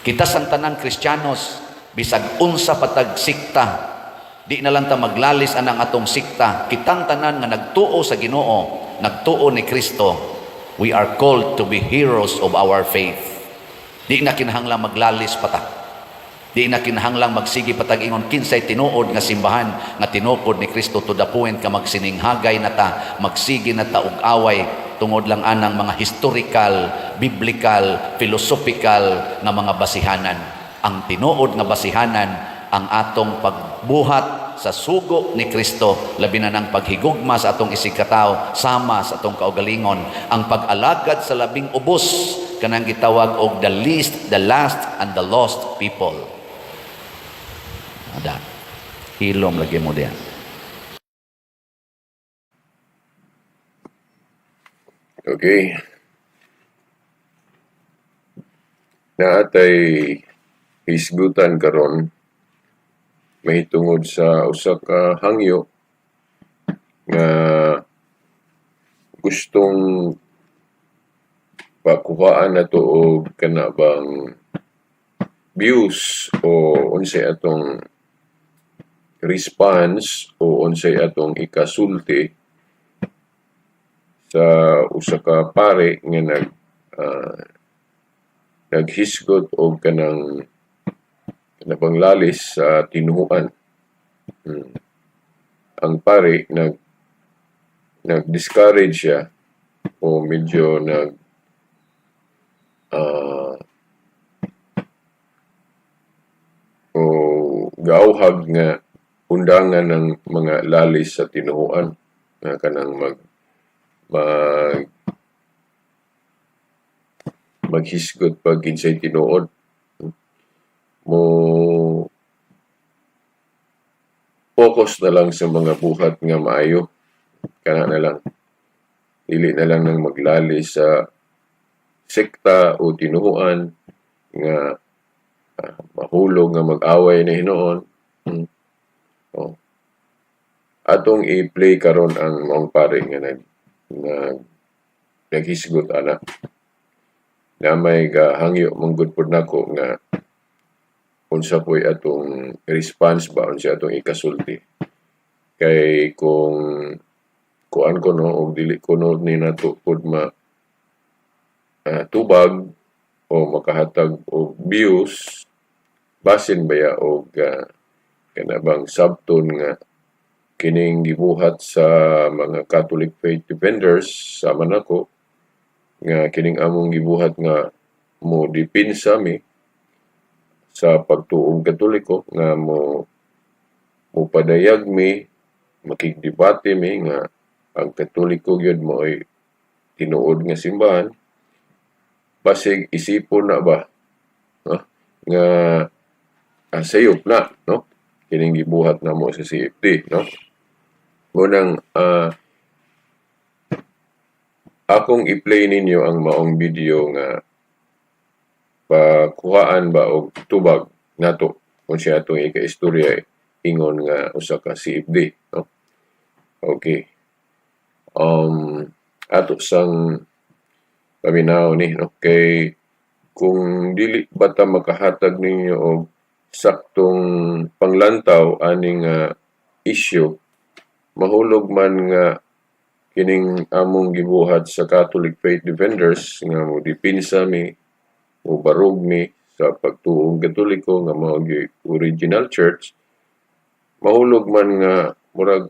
Kita sang tanan Kristiyanos, bisag unsa pa tag sikta, di na lang ta maglalis anang atong sikta. Kitang tanan nga nagtuo sa Ginoo, nagtuo ni Kristo, we are called to be heroes of our faith. Di na kinahanglang maglalis pa ta. Di na kinahanglang magsige pa tag ingon kinsay tinuod nga simbahan nga tinukod ni Kristo, to the point ka magsininghagay na ta, magsige na ta og away tungod lang anang mga historical, biblical, philosophical nga mga basihanan. Ang tinuod nga basihanan, ang atong pagbuhat sa sugo ni Kristo, labi na ng paghigugma sa atong isigkatao sama sa atong kaugalingon, ang pag-alagad sa labing ubos, kanang gitawag og the least, the last and the lost people. Ada. Hilom lagi mo diyan. Okay. Naatay hisgutan karon mahitungod sa usa ka hangyo nga gustong pakuhaan nato og kana bang views o unsay atong response o unsay atong ikasulti sa usa ka pare nga naghisgot og kanang kanabang lalis sa tinuhuan. Ang pare nag-discourage siya o medyo nag o gauhag nga undangan ng mga lalis sa tinuhuan nga kanang mag mag maghisgot pag kinsay tinuod mo, focus na lang sa mga buhat nga maayo, kana na lang, dili na lang nang maglali sa sekta o tinuhuan nga mahulog nga mag-away na hinuon. Oh. Atong i-play karon ang maong pare nga nag nag naghisgot ana na may gahangyo manggod pod nako nga unsa po'y atong response ba, unsa atong ikasulti, kay kung kuan ko no og dili kuno ni nato pod ma tubag o makahatag og views, basin baya og kana bang sabton nga kining gibuhat sa mga Catholic Faith Defenders sama nako, nga kining among gibuhat nga mo depensa mi sa pagtuong Katoliko, nga mo mopadayag mi, makigdebate mi nga ang Katoliko gyud mo'y tinuod nga simbahan, basig isipon na ba, no? Nga sayop na, no, kining gibuhat namo sa CFD, no? Munang akong i-play ninyo ang maong video nga pakuhaan ba og tubag nato kung siya atong ika-istorya ingon nga usa ka CFD, no? Okay, ato sang paminaw ni, no, kay kung dili ba ta makahatag ninyo og saktong panglantaw aning issue, mahulog man nga kining among gibuhat sa Catholic Faith Defenders nga mo depensa mi, mo barog mi sa pagtuong Katoliko nga mao original church, mahulog man nga murag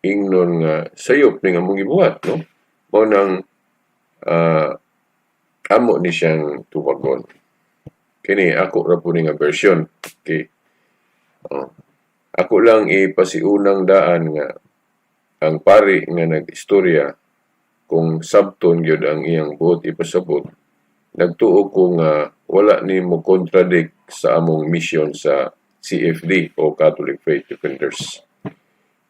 ingnon nga sayop ning among gibuhat, no? Mao nang amo ni siyang tubagon. Kini ako ra po ni nga version. Okay. Oh. Ako lang ipasiunang daan nga ang pari nga nag-istorya, kung sabton gyud ang iyang buot ipasabot, nagtuo ko nga wala ni mo contradict sa among mission sa CFD o Catholic Faith Defenders.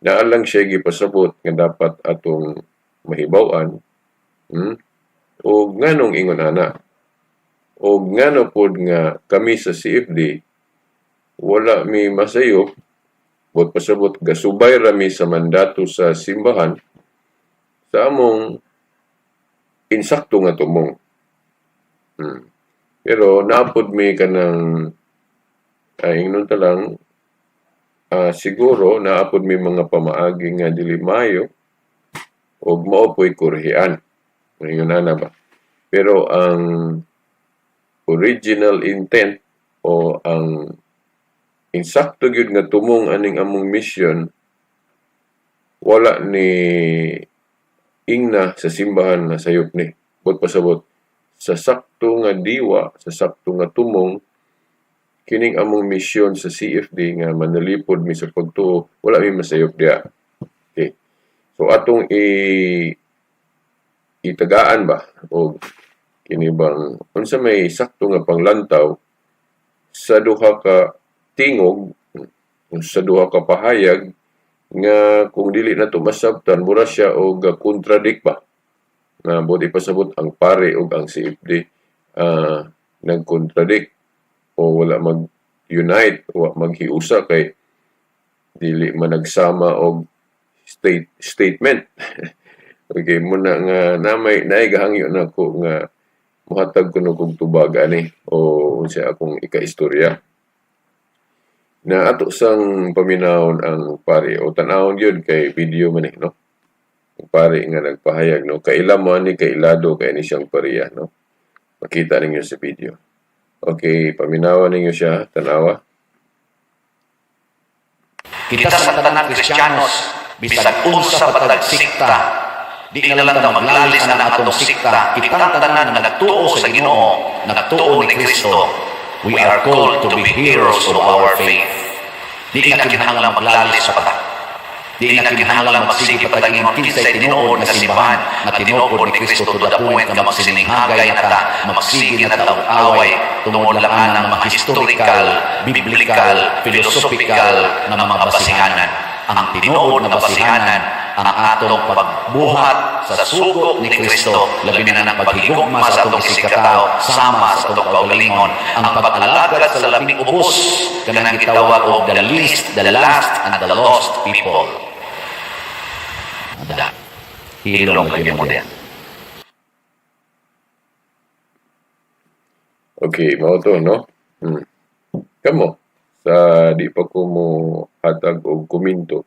Naa lang siya gipasabot nga dapat atong mahibaw-an, O nganong ingon ana? O ngano pod nga kami sa CFD wala mi masayop, buot pasabot gasubay ra mi sa mandato sa simbahan sa among insakto nga tumong. Pero naa pod mi kanang ingnon ta lang, siguro naa pod mi mga pamaagi nga dili maayo ug mao po'y kurhian. Ingon ana ba. Pero ang original intent o ang insakto gyud nga tumong aning among mission, wala ni ingna sa simbahan nga sayop ni. Buot pasabot, sa sakto nga diwa, sa sakto nga tumong, kining among misyon sa CFD nga manalipod mi sa pagtuo, wala mi masayop diha. Okay. So atong itagaan ba o kini bang unsa may sakto nga panglantaw sa duha ka tingog, sa duha ka pahayag nga kung dili nato masabtan, mura siya og contradict ba, nga buot ipasabot ang pare ug ang CFD nag-contradict o wala mag-unite o maghiusa kay dili man nagsama og statement. Okay, muna nga namay naay gahangyo nako nga mohatag kuno kog tubag ani o unsa akong ikaistorya na ato sang paminawon ang pare o tan-awon gyud kay video man eh, no? Ang pare nga nagpahayag, no, kaila mo ani, kailado kay ni siyang pariya, no? Makita ninyo sa video. Okay, paminawan ninyo siya, tanawa. Kita sa tanang Kristiyanos, bisag unsa patag sikta, di na lang ta maglalis ang atong sikta. Kitang tanan nga nagtuo sa Ginoo, nagtuo ni Kristo, we are called to be heroes of our faith. Di na kinahanglan maglalis pa ta. Di na kinahanglan magsige pa tag ingon kinsay tinuod nga simbahan nga tinukod ni Kristo to the point nga magsininghagay na ta, magsige na ta og away tungod lang anang mga historical, biblical, philosophical nga mga basihanan. Ang tinuod nga basihanan, ang atong pagbuhat sa sugo ni Kristo, labi na ng paghigugma sa atong isigkatao sama sa atong kaugalingon, ang pag-alagad sa labing ubos, kanang gitawag og the least, the last, and the lost people. Da. Hilom lagi mo din. Okay, mao to, no? Kamo, sa di pa ko mo hatag og komento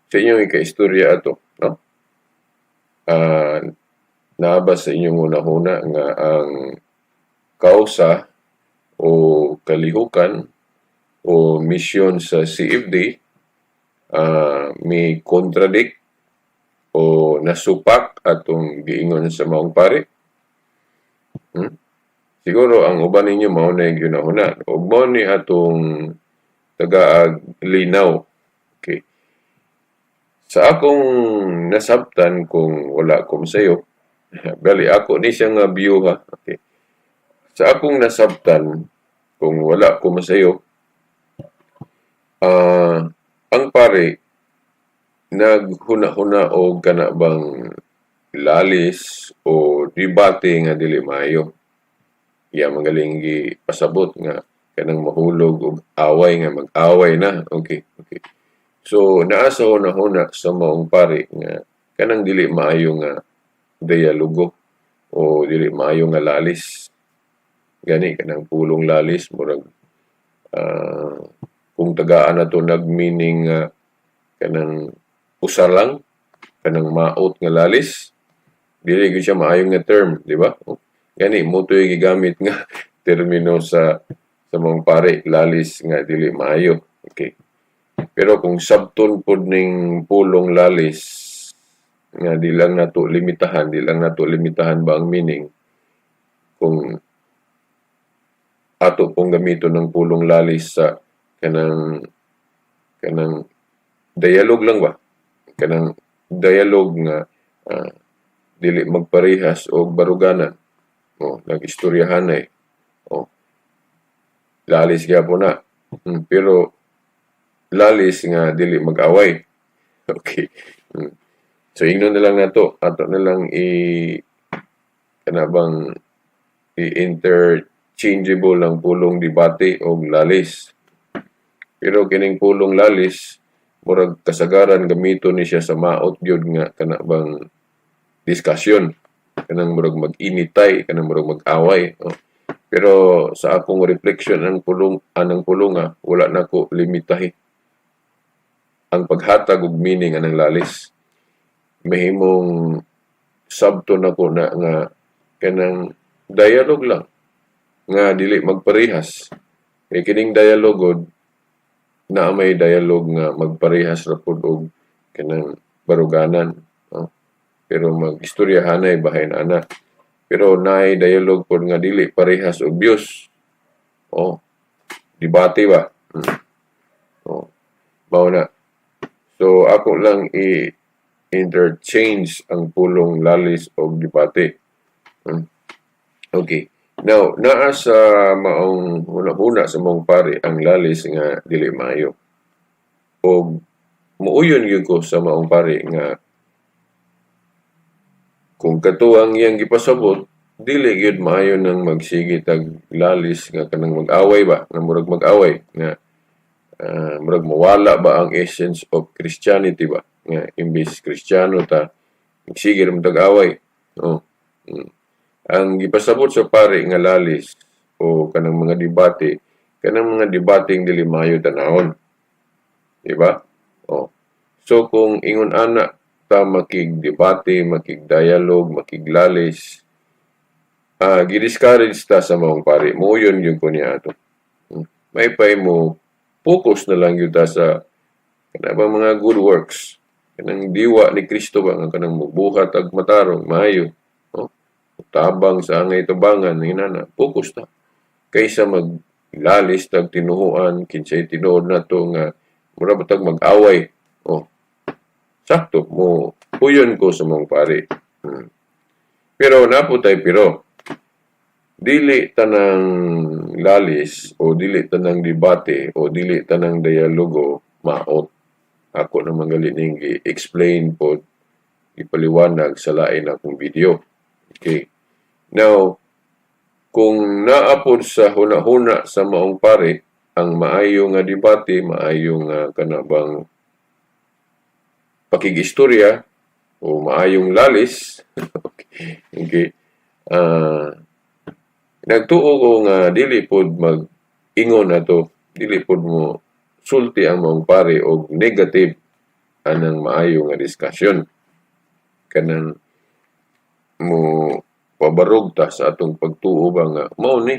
sa inyong ikaistorya ato, no? Naa ba sa inyong hunahuna nga ang kausa o kalihukan o misyon sa CFD may contradict o nasupak atong giingon sa maong pare? Siguro ang uban ninyo mao na yung ginahuna ug mao ni atong tagaag linaw. Okay. Sa akong nasabtan, kung wala ko sayo, bali ako ni siya nga view ha. Okay. Sa akong nasabtan, kung wala ko masayo, ang pare naghuna-huna og kana bang lalis o debate nga dili maayo. Iya magaling gipasabot nga kanang mahulog og away nga mag-away na. Okay. So naa sa hunahuna sa maong pare nga kanang dili maayo nga dialogo o dili maayo nga lalis. Gani kanang pulong lalis murag kung tagaan nato nag-meaning nga kanang usa lang, kanang maot nga lalis, dili gyud siya maayo nga term, di ba? Gani mo to'y gigamit nga termino sa mga pare, lalis nga dili maayo. Okay. Pero kung sabton pod ning pulong lalis nga di lang nato limitahan, di lang nato limitahan ba ang meaning, kung ato pong gamiton ng pulong lalis sa kanang dialogue lang ba, kanang dialogue nga dili magparehas og baruganan o nag-istoryahan eh, o lalis gyapon na. Pero lalis nga dili mag-away. Okay. So ingnon na lang nato, ato na lang i kana bang i-interchangeable ang pulong debate og lalis. Pero kining pulong lalis, murag kasagaran gamiton ni siya sa maot gyud nga kana bang discussion, kanang murag mag-initay, kanang murag mag-away. Oh. Pero sa akong reflection ang pulong anang pulunga, wala nako limitahi ang paghatag og meaning anang lalis. Mahimong sabton nako na nga kanang dialogue lang nga dili magparehas. Kay kining dialogue god, naa may dialogue nga magparehas ra pud og kanang baruganan, no? Pero mag-istoryahanay bahin ana. Pero naay dialogue pod nga dili parehas og views. Oh, debate ba? Oh, mao na. So ako lang i interchange ang pulong lalis og debate. Okay. Now, naa sa maong huna-huna sa maong pari ang lalis nga dili maayo. Og muuyon gyud ko sa maong pari nga kung kato ang iyang gipasabot, dili gyud maayo nang magsige tag lalis nga kanang mag-away ba, nga murag mag-away nga murag mawala ba ang essence of Christianity ba, nga imbes Kristiyano ta, magsige ra man tag away. Oh. Ang gipasabot sa pari nga lalis o kanang mga debate, kanang mga debateng dili maayo tanawon. Di ba? Oh. So kung ingon ana ta makig-debate, makig-dialogue, makiglalis, gi-discourage ta sa maong pari. Muuyon gyud ko niya ato. Maypay mo focus na lang gyud ta sa kana ba mga good works. Kanang diwa ni Kristo ba nga kanang mubuhat ag matarong, maayo. Oh? Tabang sa angay tabangan, inana, focus ta. Kaysa maglalis tag tinuhuan, kinsay tinuod nato nga mura ba tag mag-away. Oh. Sakto mo puyon ko sa maong pari. Pero naputay pero dili tanang lalis o dili tanang debate o dili tanang dialogo maot. Ako naman gali ning i-explain po, ipaliwanag sa lain akong video. Okay. Now, kung naa pod sa huna-huna sa maong pari ang maayo nga debate, maayo nga kanabang pakigistorya o maayong lalis, okay. Nagtuo ko nga dili pod mag-ingon ato, dili pod mo sulti ang maong pari og negative anang maayo nga discussion. Kanang mo pabarog ta sa atong pagtuo ba nga mao ni.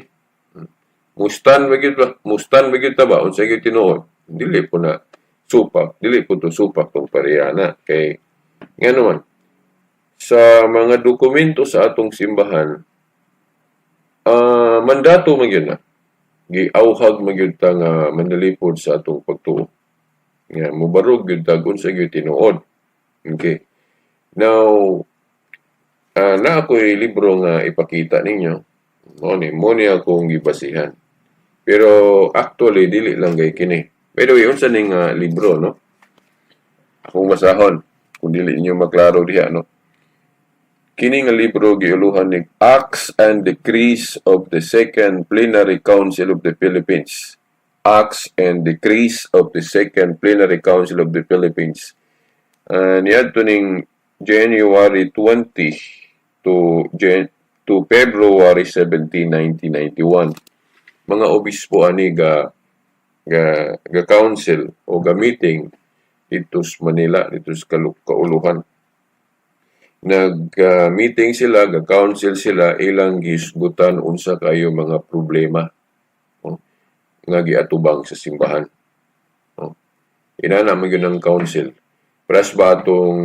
Mustan ba gyud ba? Mustan ba gyud ta ba? Unsa gyud tinuod? Dili po na supak, dili po to supak tong parehana kay ngano man sa mga dokumento sa atong simbahan, mandato man gyud na. Giauhag man gyud ta nga manalipod sa atong pagtuo. Nga mobarog gyud ta unsa gyud tinuod. Okay. Now, naa ko'y libro nga ipakita ninyo. Mo ni akong gibasihan. Pero actually dili lang gay kini. By the way, unsa ning libro, no? Akong basahon kung dili ninyo maklaro diha, no. Kini nga libro giuluhan ni Acts and Decrees of the Second Plenary Council of the Philippines. Acts and Decrees of the Second Plenary Council of the Philippines. Niadto ning January 20 to February 17, 1991. Mga obispo ani ga council o ga meeting dito sa Manila, dito sa Kauluhan. Nag-meeting sila, ga council sila, ilang gihisgutan unsa kayo mga problema, oh, nga giatubang sa simbahan. Oh. Inana man gyud ang council. Pras ba atong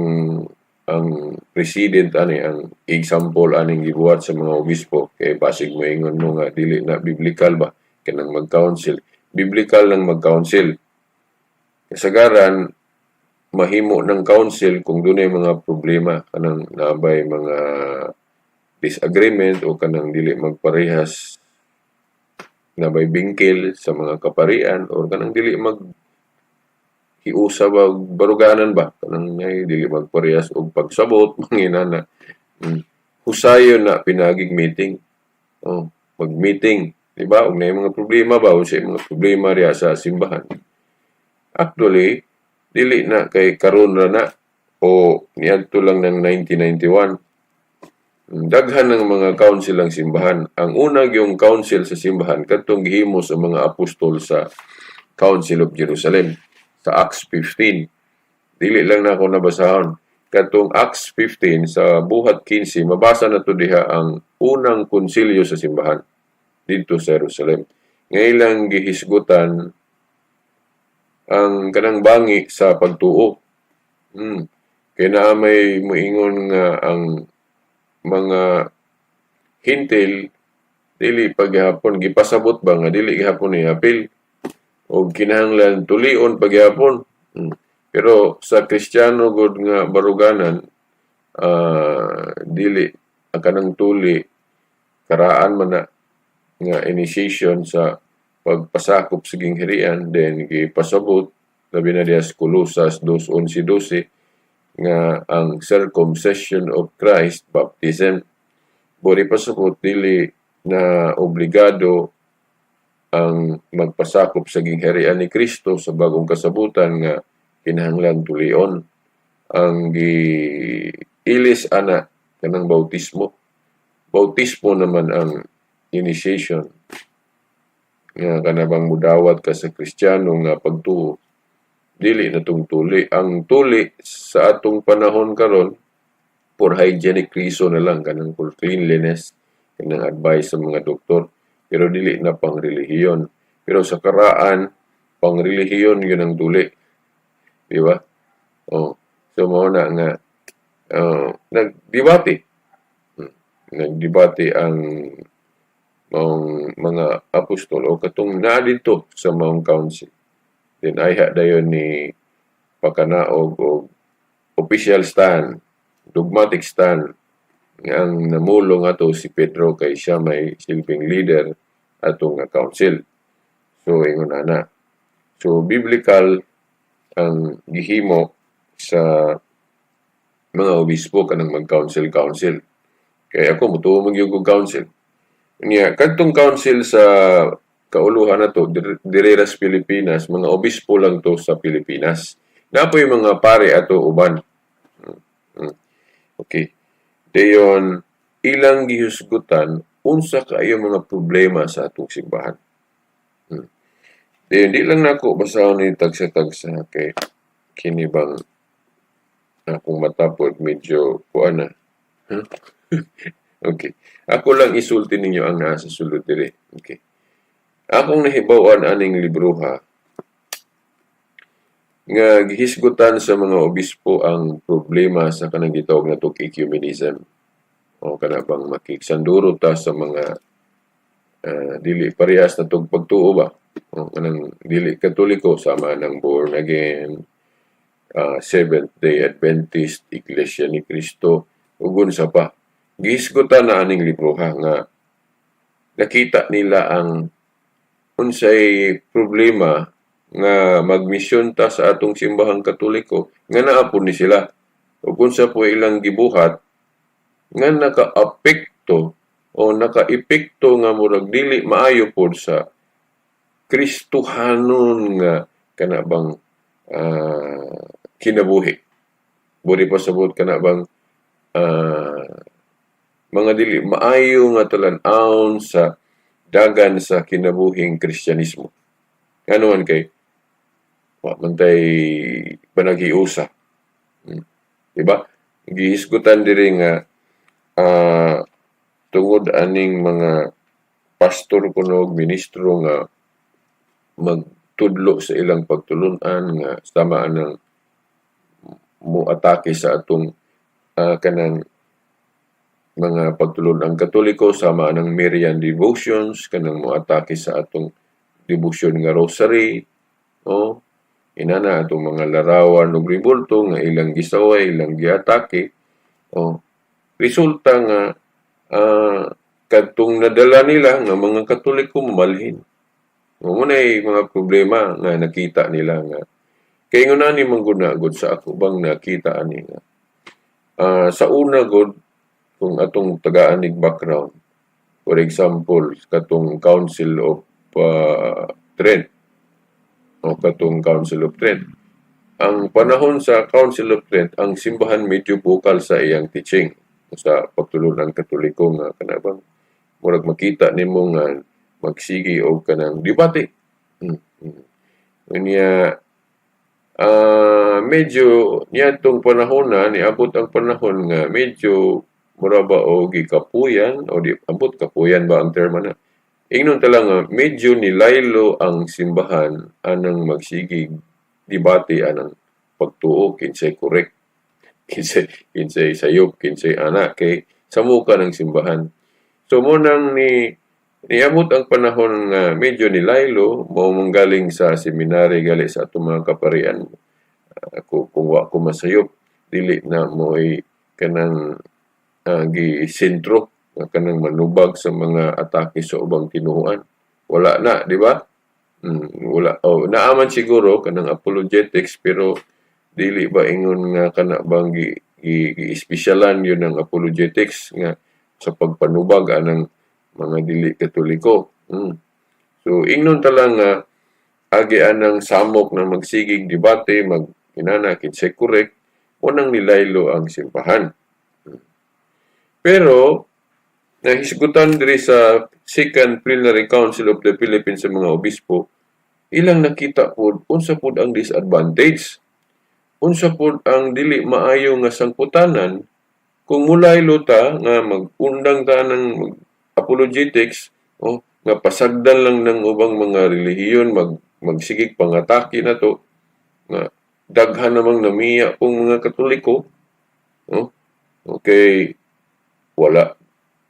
ang president ani, ang example aning gibuhat sa mga obispo, kay basig moingon mo nga dili na biblical ba kanang mag-council. Biblical lang mag-council. Kasagaran mahimo ng council kung dunay mga problema, kanang nabay mga disagreement o kanang dili magparehas, nabay bingkil sa mga kaparian or kanang dili mag hiusa ba og baruganan ba, kanang ay dili magparehas og pagsabot, manginana. Husayon na pinagig meeting. Oh, mag-meeting, di ba? Og naay mga problema ba, unsay mga problema riya sa simbahan. Actually, dili na kay karon ra na o niadto lang ng 1991. Daghan ng mga council ang simbahan. Ang una yung council sa simbahan kadtong gihimo sa mga apostol sa Council of Jerusalem sa Acts 15. Dili lang na ako nabasahon. Katong Acts 15 sa Buhat 15, mabasa na to diha ang unang konsilyo sa simbahan didto sa Jerusalem. Nga ilang gihisgutan ang kanang bangi sa pagtuo. Kay naa may moingon nga ang mga Hentil dili paghapon gipasabot ba nga dili gihapon ni apil og kinahanglan tulion paghapon. Pero sa Kristiyano gud nga baruganan, dili ang kanang tuli, karaan man na nga initiation sa pagpasakop sa gingharian. Then gipasabot labi na diha sa Colosas 2:11-12 nga ang circumcision of Christ, baptism. Buri pasabot dili na obligado ang magpasakop sa gingharian ni Kristo sa bagong kasabutan nga kinahanglan tulion. Ang giilis ana kanang bautismo. Bautismo naman ang initiation nga kanabang mudawat ka sa Kristiyano nga pagtuo, dili na tong tuli. Ang tuli sa atong panahon karon for hygienic reason na lang, kanang for cleanliness, kanang advice sa mga doktor, pero dili na pang relihiyon. Pero sa karaan, pang relihiyon yun ang tuli, di ba? Oh, so mao na nga nagdebate. Nagdebate ang maong mga apostol o katong naa didto sa maong council. Then ayha dayon ni pakanaog og official stand, dogmatic stand, nga ang namulong ato si Pedro kay siya may silbing leader ato nga council. So ingon ana. So biblical ang gihimo sa mga obispo kanang mag-council council. Kaya ako mutuo man gyud og council. Niya kadtong council sa kauluhan nato dire ra sa Pilipinas, mga obispo lang to sa Pilipinas. Naa poy mga pare ato uban. Okay. Dayon ilang gihusgutan unsa kaayo mga problema sa atong simbahan. Dayon di lang nako basahon ni tagsa-tagsa kay kini bang akong matapod medyo kuan na. Huh? Okay. Ako lang isulti ninyo ang naa sa sulod diri. Okay. Akong nahibaw-an aning libroha nga gihisgutan sa mga obispo ang problema sa kanang gitawag natong ecumenism o kana bang makigsanduro ta sa mga dili parehas na tog pagtuo ba, o kanang dili Katoliko, sama ng born again, Seventh Day Adventist, Iglesia ni Cristo ug unsa pa. Gihisgutan na aning libroha nga nakita nila ang unsay problema nga magmisyon ta sa atong simbahang Katoliko nga naa pud ni sila ug unsa po ilang gibuhat nga nakaapekto o nakaepekto nga murag dili maayo pod sa Kristohanon nga kana bang kinabuhi. Buri pasabot kana bang mga dili maayo nga talan-awon sa dagan sa kinabuhing Kristyanismo. Ngano man kay wa man tay panaghiusa. Diba? Gihisgutan diri nga tungod aning mga pastor kuno og ministro nga magtudlo sa ilang pagtulun-an nga sama anang mo-atake sa atong kanang mga pagtulun-ang Katoliko, sama anang Marian devotions, kanang moatake sa atong debosyon nga rosary, oh, inana atong mga larawan ug rebulto nga ilang gisaway, ilang giatake, oh, resulta nga kadtong nadala nila nga mga Katoliko mamalhin. Mao nay mga problema nga nakita nila nga kay ingon ani man gud na gud sa ako bang nakita ani nga sa una gud, kung atong tagaan nig background, for example, katong Council of Trent o katong Council of Trent, ang panahon sa Council of Trent, ang simbahan medyo vocal sa iyang teaching. Sa pagtulunan Katoliko nga kana bang murag makita nimo nga magsigi og kanang debate. Unya medyo niadtong panahon na niabot ang panahon nga medyo mura ba og gikapuyan o di ambot kapuyan ba ang term ana. Ingnon ta lang nga medyo nilaylo ang simbahan anang magsigig debate anang pagtuo, kinsay correct, kinsay sayop, kinsay ana, kay samuka ng simbahan. So mo nang ni niabot ang panahon nga medyo nilaylo, mao man galing sa seminary gali sa atong mga kaparian. Ako, kung wa ko masayop, dili na mo'y kanang gi-sentro nga kanang manubag sa mga atake sa ubang tinuoan. Wala na, di ba? Wala. Oh, naaman siguro kanang apologetics, pero dili ba ingon nga kana bang gi-espesyalan yun ang apologetics nga sa pagpanubag anang mga dili Katoliko. So ingnon ta lang nga agi anang samok na magsigig debate, mag inana kinsay correct, unang nilaylo ang simbahan. Pero nahisgutan diri sa Second Plenary Council of the Philippines sa mga obispo, ilang nakita pod unsa pod ang disadvantage. Unsa pod ang dili maayo nga sangputanan kung mulaylo ta nga magundang ta ng apologetics o nga pasagdan lang ng ubang mga relihiyon magsigig pangatake na to, nga daghan namang namiya pong mga Katoliko, oh, okay, wala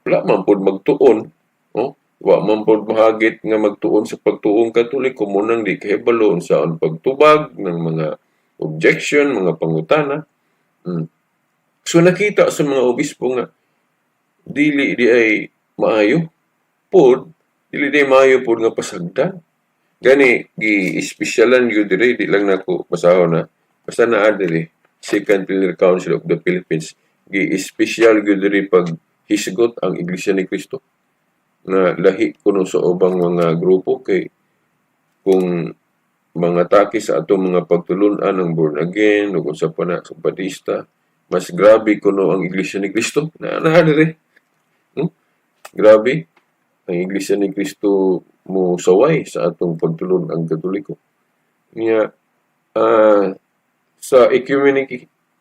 man pod magtuon, oh, wa man pod mahagit nga magtuon sa pagtuong Katoliko, mo nang di kahibalo unsaon pagtubag ng mga objection, mga pangutana. So nakita sa mga obispo nga dili di ay maayo pod, dili di maayo pod nga pasagdan. Gani gi-espesyalan gyud diri, di lang nako basahon na. Basta naa diri, Second Plenary Council of the Philippines, gi-espesyal gyud diri pag hisgot ang Iglesia ni Cristo nga lahi kuno sa ubang mga grupo, kay kung mga atake sa atong mga pagtulun-an ng born again ug unsa pa na sa Batista, mas grabe kuno ang Iglesia ni Cristo na naa diri. Grabe ang Iglesia ni Cristo mo saway sa atong pagtulun-ang Katoliko. Nya sa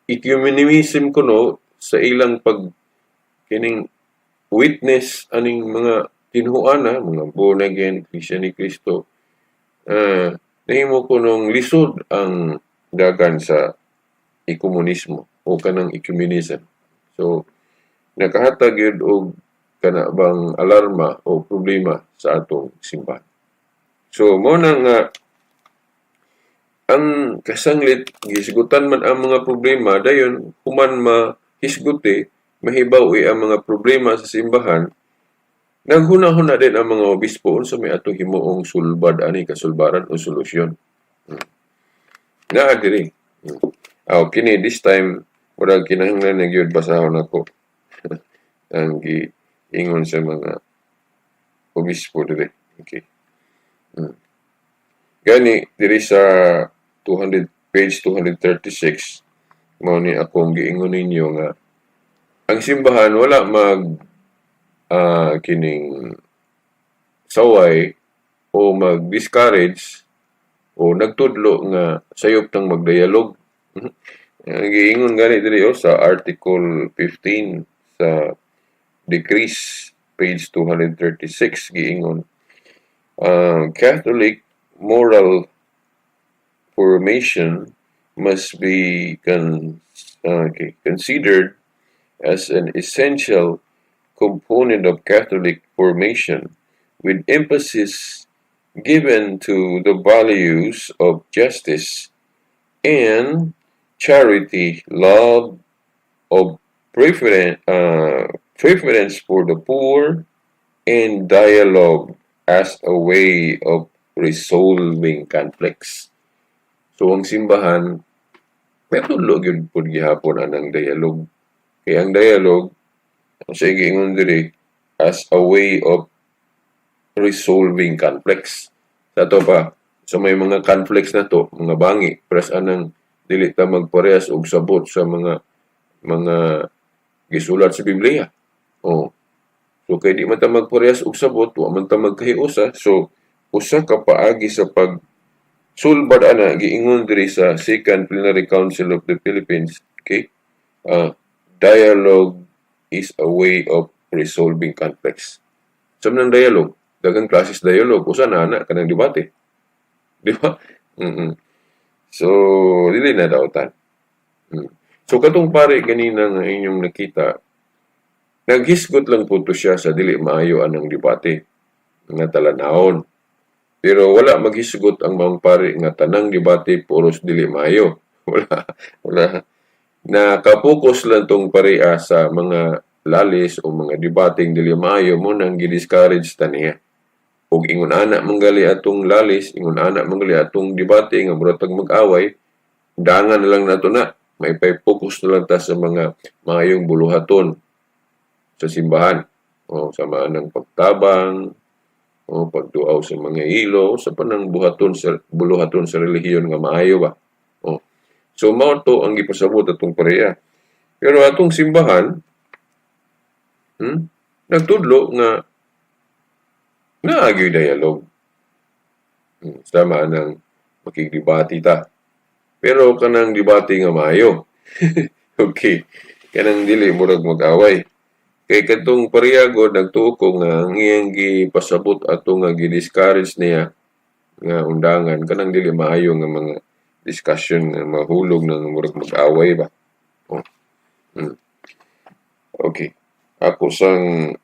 ecumenism kuno sa ilang pag kining witness aning mga tinuoan na mga born again, Iglesia ni Cristo, nahimo kunong lisod ang dagan sa ekomunismo o kanang ecumenism. So nakahatag gyud og kana bang alarma o problema sa atong simbahan. So mo na nga ang kasanglit gihisgutan man ang mga problema, dayon human mahisguti, mahibaw ang mga problema sa simbahan, naghuna-huna din ang mga obispo unsa may atong himuong sulbad ani, kasulbaran o solusyon. Naa diri. Aw, kini this time murag kinahanglan na gyud basahon nako ang giingon sa mga obispo diri. Okay. Gani diri sa 200 page 236, mao ni akong giingon ninyo nga ang simbahan wala mag kining saway o mag-discourage o nagtudlo nga sayop tang magdialog. Ang giingon gani diri, oh, sa Article 15 sa decrees, page 236, giingon, Catholic moral formation must be okay, considered as an essential component of Catholic formation, with emphasis given to the values of justice and charity, love of preference for the poor, and dialogue as a way of resolving conflicts. So ang simbahan may tudlo gyud pud gihapon anang dialogue. Kay ang dialogue, ang sa giingon diri, as a way of resolving conflicts. Sa ato pa, sa may mga conflicts na to, mga bangi, pres anang dili ta magparehas og sabot sa mga Gisulat sa Biblia. Oh. So kay di man ta magparehas og sabot, wa man ta magkahiusa. So usa ka paagi sa pag sulbad ana giingon diri sa Second Plenary Council of the Philippines, okay? Dialogue is a way of resolving conflicts. Sa man dialogue, daghang klases dialogue, usa na ana kanang debate. Di ba? So dili na dautan. So katong pare ganina nga inyong nakita, naghisgot lang po to siya sa dili maayo anang debate nga talanawon. Pero wala maghisgot ang mga pare nga tanang debate puros dili maayo. Wala, wala. Nakapokus lang tong pareha sa mga lalis o mga debateng dili maayo mo nang gi-discourage ta niya. Og ingon ana manggali atong lalis, ingon ana manggali atong debate nga murag tag mag-away, dangan na lang nato na. May pay-focus na lang ta sa mga maayong buluhaton sa simbahan. O sa mga ng pagtabang, o pagduaw sa mga ilo, sa panang buhaton sa buluhaton sa relihiyon nga maayo ba. O. So mao to ang gipasabot atong pareha. Pero atong simbahan, nagtudlo nga naagyoy dialogue. Sama nang makigdebate ta. Pero kanang debate nga maayo. Okay. Kanang dili murag mag-away. Kay kadtong pareha god nagtuo ko nga ang iyang gipasabot ato nga gi-discourage niya nga undangan kanang dili maayo nga mga discussion nga mahulog nang murag mag-away ba. Oh. Okay. Ako sang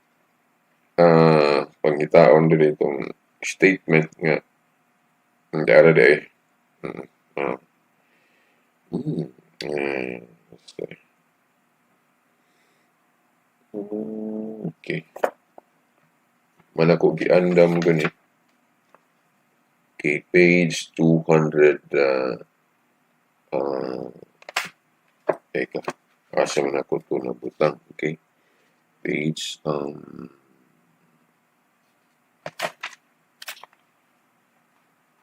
pangitaon diri itong statement nga dara di. Okay. Man ako giandam gani. Okay, page 200, teka, asa man ako to nabutang. Okay. Page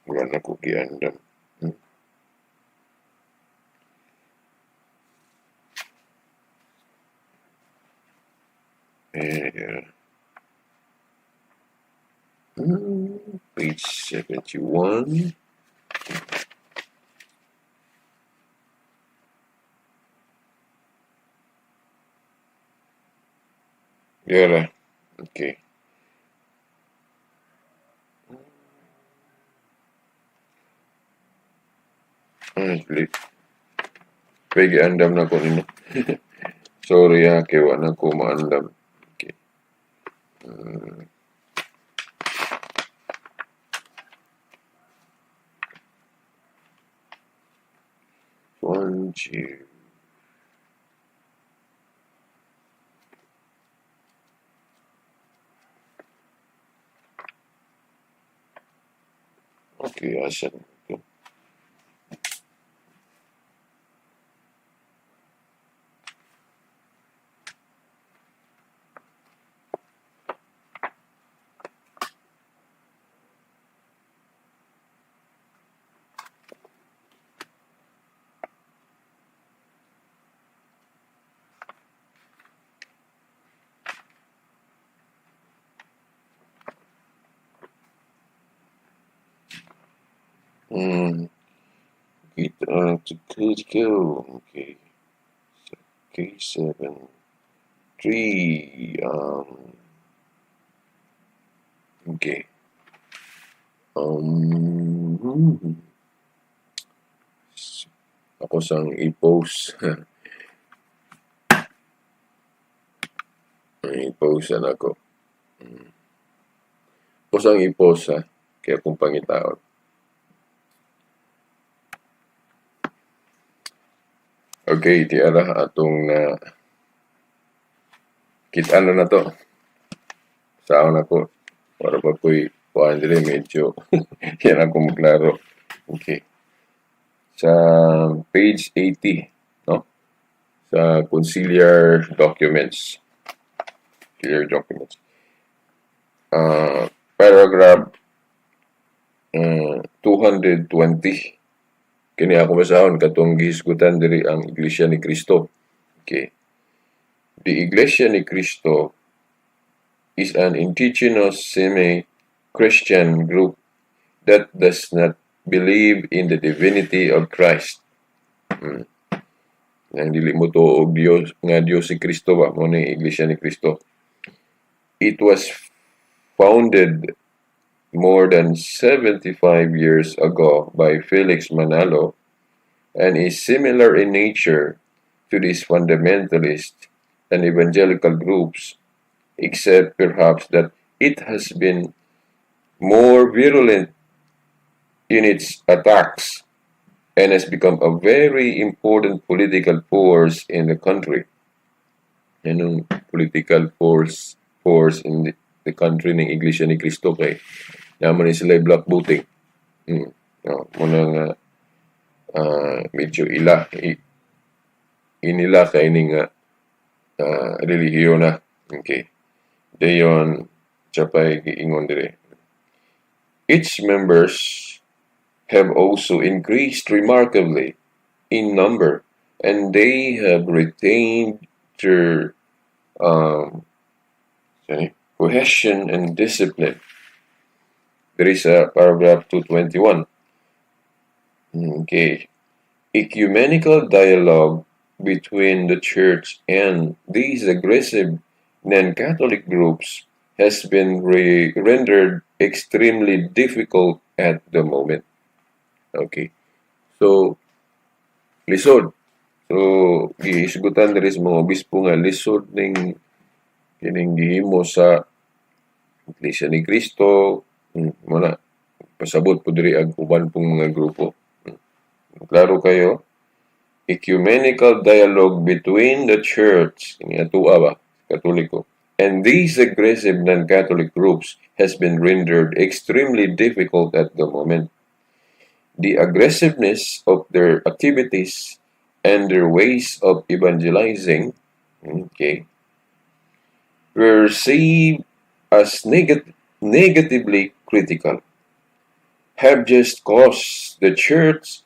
wala na ko giandam. Page 71. Yeah, okay. Ay, pwede andam na ko nino. Sorry ha, kay wa na ko maandam. Okay. One, two. Okay, I said. To go. Okay. So, K7 3. Okay. Ako sang i-post. I-post na ako. Ako sang i-post ha. Kaya kung pangitaon. Okay, di ara atong na kita na to. Saan ako? Para pa ko'y kuhaan dili medyo yan ako maglaro. Okay. Sa page 80, no? Sa conciliar documents. Conciliar documents. Paragraph 220. Kini ako masahon katong gihisgutan diri ang Iglesia ni Cristo. Okay. The Iglesia ni Cristo is an indigenous semi-Christian group that does not believe in the divinity of Christ. Nang dili mo tuo og Dios nga Dios si Kristo ba, mao ni Iglesia ni Cristo. It was founded more than 75 years ago by Felix Manalo and is similar in nature to these fundamentalist and evangelical groups, except perhaps that it has been more virulent in its attacks and has become a very important political force in the country. Anong political force in the country ng Iglesia ni Cristo kay naman ni sila block voting. No, muna nga medyo inila kay ni nga relihiyon na. Okay. Dayon sapay giingon dire. Its members have also increased remarkably in number and they have retained their sorry, cohesion and discipline. There is a paragraph 221. Okay. Ecumenical dialogue between the church and these aggressive non-Catholic groups has been rendered extremely difficult at the moment. Okay. So, lisod. So, gihisgutan diri sa mga obispo nga lisod ning kining gihimo sa Iglesia ni Cristo, muna pasabot po diri ang uban pong mga grupo. Klaro kayo, ecumenical dialogue between the church, kini atua ba, Katoliko, and these aggressive non-Catholic groups has been rendered extremely difficult at the moment. The aggressiveness of their activities and their ways of evangelizing, okay, were perceived as negatively critical, have just caused the church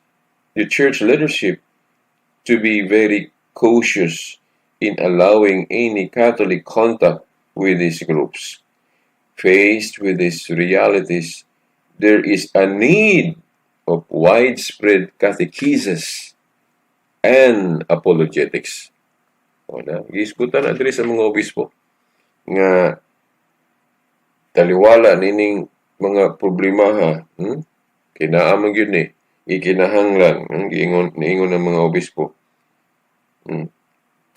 leadership to be very cautious in allowing any Catholic contact with these groups. Faced with these realities, there is a need of widespread catechesis and apologetics. O na, gihisgutan na diri sa mga obispo nga taliwala nining mga problema ha. Kay naa man gyud ni gikinahanglan, giingon niingon ng mga obispo.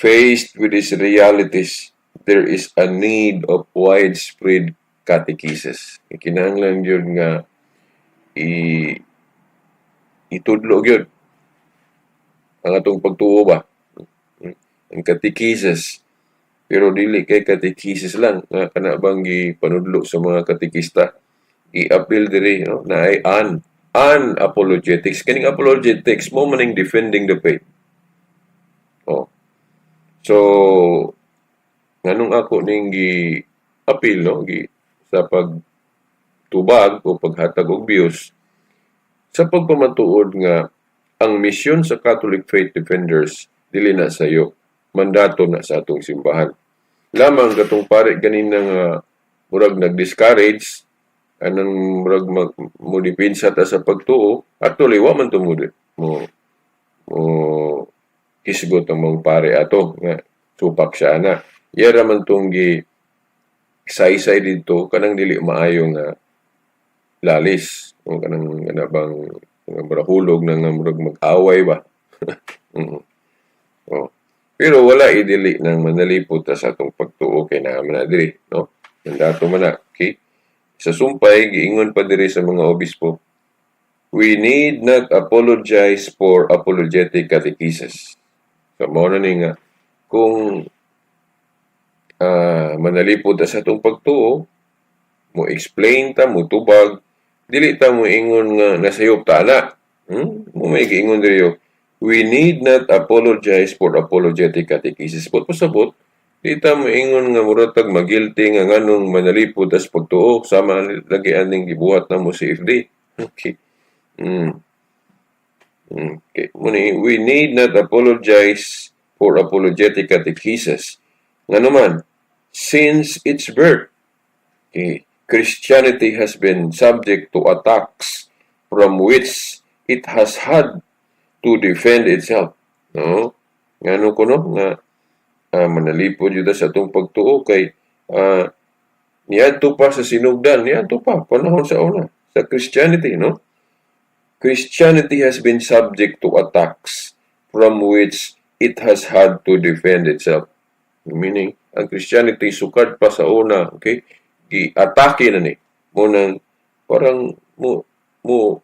Faced with these realities, there is a need of widespread catechesis. Kinahanglan gyud nga itudlo gyud ang atong pagtuo ba. Ang catechesis. Pero dili kay catechesis lang nga kana bang gipanudlo sa mga katekista. I-appeal diri, no, na ay an apologetics. Kaning apologetics mo maning defending the faith. Oh. So nganong ako ning gi-appeal, no, gi sa pagtubag o paghatag og views sa pagpamatuod nga ang misyon sa Catholic Faith Defenders dili na sayo, mandato na sa atong simbahan. Lamang katong pare ganina nga murag nag-discourage anang murag mo depensa ta sa pagtuo, actually wa man to mo hisgot ang mga pare ato nga supak siya ana. Iya ra man tong gi saysay didto kanang dili maayo nga lalis o kanang kana bang nga murag na nga murag mag-away ba. Oh. Pero wala idili nang manalipod ta sa atong pagtuo kay naa man na diri, no? Mandato man na, okay? Sa sumpay, giingon pa diri sa mga obispo, we need not apologize for apologetic catechesis. So, mao na ni nga, kung manalipod ta sa atong pagtuo, mo explain ta, mo tubag, dili ta mo ingon nga nasayop ta na. Mo may giingon diri, oh, we need not apologize for apologetic catechesis. But pasabot, di ta mo ingon nga murag tag magilty nga nganong manalipod tas pagtuo sama lagi aning gibuhat namo CFD. Okay. Okay. Muni, we need not apologize for apologetic catechesis. Ngano man, since its birth, okay, Christianity has been subject to attacks from which it has had to defend itself. No? Ngano kuno nga manalipod jud sa atong pagtuo kay niadto pa sa sinugdan, niadto pa panahon sa una sa Christianity, no? Christianity has been subject to attacks from which it has had to defend itself. Meaning, ang Christianity sukad pa sa una, okay? Gi-atake na ni. Mao nang parang mo